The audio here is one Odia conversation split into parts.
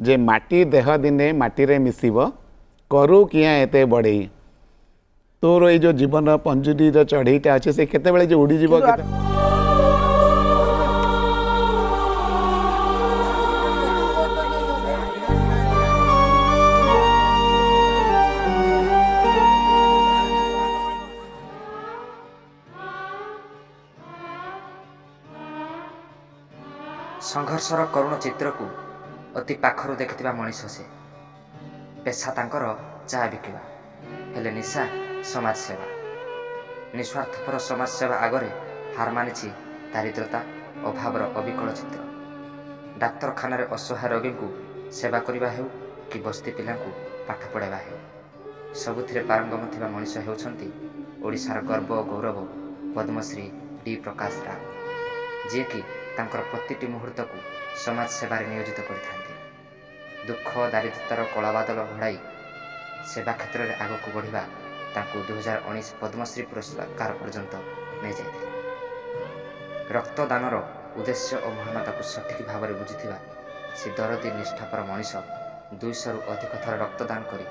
ଯେ ମାଟି ଦେହ ଦିନେ ମାଟିରେ ମିଶିବ, କରୁ କିଆଁ ଏତେ ବଢ଼େଇ। ତୋର ଏଇ ଯେଉଁ ଜୀବନ ପଞ୍ଜୁରୀର ଚଢ଼େଇଟା ଅଛି, ସେ କେତେବେଳେ ଯେ ଉଡ଼ିଯିବ। କିନ୍ତୁ ସଂଘର୍ଷର କରୁଣ ଚିତ୍ରକୁ ଅତି ପାଖରୁ ଦେଖିଥିବା ମଣିଷ ସେ। ପେଶା ତାଙ୍କର ଚା ବିକିବା, ହେଲେ ନିଶା ସମାଜସେବା। ନିସ୍ୱାର୍ଥପର ସମାଜସେବା ଆଗରେ ହାର ମାନିଛି ଦାରିଦ୍ରତା, ଅଭାବର ଅବିକଳ ଚିତ୍ର। ଡାକ୍ତରଖାନାରେ ଅସହାୟ ରୋଗୀଙ୍କୁ ସେବା କରିବା ହେଉ କି ବସ୍ତି ପିଲାଙ୍କୁ ପାଠ ପଢ଼ାଇବା ହେଉ, ସବୁଥିରେ ପାରଙ୍ଗମ ଥିବା ମଣିଷ ହେଉଛନ୍ତି ଓଡ଼ିଶାର ଗର୍ବ ଓ ଗୌରବ ପଦ୍ମଶ୍ରୀ ଡି ପ୍ରକାଶ ରାଓ, ଯିଏକି ତାଙ୍କର ପ୍ରତିଟି ମୁହୂର୍ତ୍ତକୁ ସମାଜ ସେବାରେ ନିୟୋଜିତ କରିଥାନ୍ତି। ଦୁଃଖ ଦାରିଦ୍ରତାର କଳାବାଦଲ ଘୋଡ଼ାଇ ସେବା କ୍ଷେତ୍ରରେ ଆଗକୁ ବଢ଼ିବା ତାଙ୍କୁ 2019 ପଦ୍ମଶ୍ରୀ ପୁରସ୍କାର ପର୍ଯ୍ୟନ୍ତ ନେଇଯାଇଥିଲା। ରକ୍ତଦାନର ଉଦ୍ଦେଶ୍ୟ ଓ ମହାନତାକୁ ସଠିକ୍ ଭାବରେ ବୁଝିଥିବା ସେ ଦରଦୀ ନିଷ୍ଠାପର ମଣିଷ 200ରୁ ଅଧିକ ଥର ରକ୍ତଦାନ କରି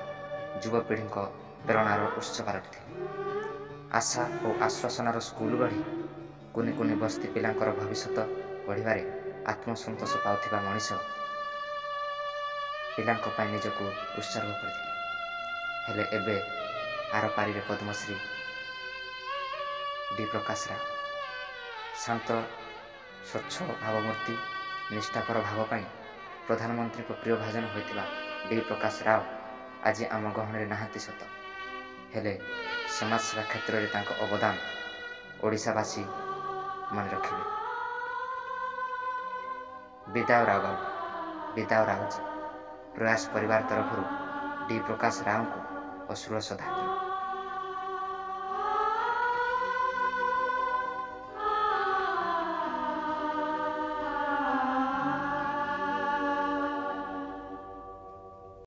ଯୁବପିଢ଼ିଙ୍କ ପ୍ରେରଣାର ଉତ୍ସ ପାଲଟିଥିଲେ। ଆଶା ଓ ଆଶ୍ୱାସନାର ସ୍କୁଲ ଗଢ଼ି କୁନି କୁନି ବସ୍ତି ପିଲାଙ୍କର ଭବିଷ୍ୟତ ଗଢ଼ିବାରେ ଆତ୍ମସନ୍ତୋଷ ପାଉଥିବା ମଣିଷ ପିଲାଙ୍କ ପାଇଁ ନିଜକୁ ଉତ୍ସର୍ଗ କରିଥିଲେ। ହେଲେ ଏବେ ଆରପାରିରେ ପଦ୍ମଶ୍ରୀ ଡି ପ୍ରକାଶ ରାଓ। ଶାନ୍ତ ସ୍ୱଚ୍ଛ ଭାବମୂର୍ତ୍ତି, ନିଷ୍ଠାପର ଭାବ ପାଇଁ ପ୍ରଧାନମନ୍ତ୍ରୀଙ୍କ ପ୍ରିୟ ଭାଜନ ହୋଇଥିବା ଡି ପ୍ରକାଶ ରାଓ ଆଜି ଆମ ଗହଣରେ ନାହାନ୍ତି ସତ, ହେଲେ ସମାଜସେବା କ୍ଷେତ୍ରରେ ତାଙ୍କ ଅବଦାନ ଓଡ଼ିଶାବାସୀ ମନେ ରଖିବେ। ବିଦାୟ ରାଓ ବାବୁ, ବିଦାୟ ରାଓଜୀ। ପ୍ରୟାସ ପରିବାର ତରଫରୁ ଡି ପ୍ରକାଶ ରାଓଙ୍କୁ ଅଶ୍ରୁଳ ଶ୍ରଦ୍ଧାଞ୍ଜଳି।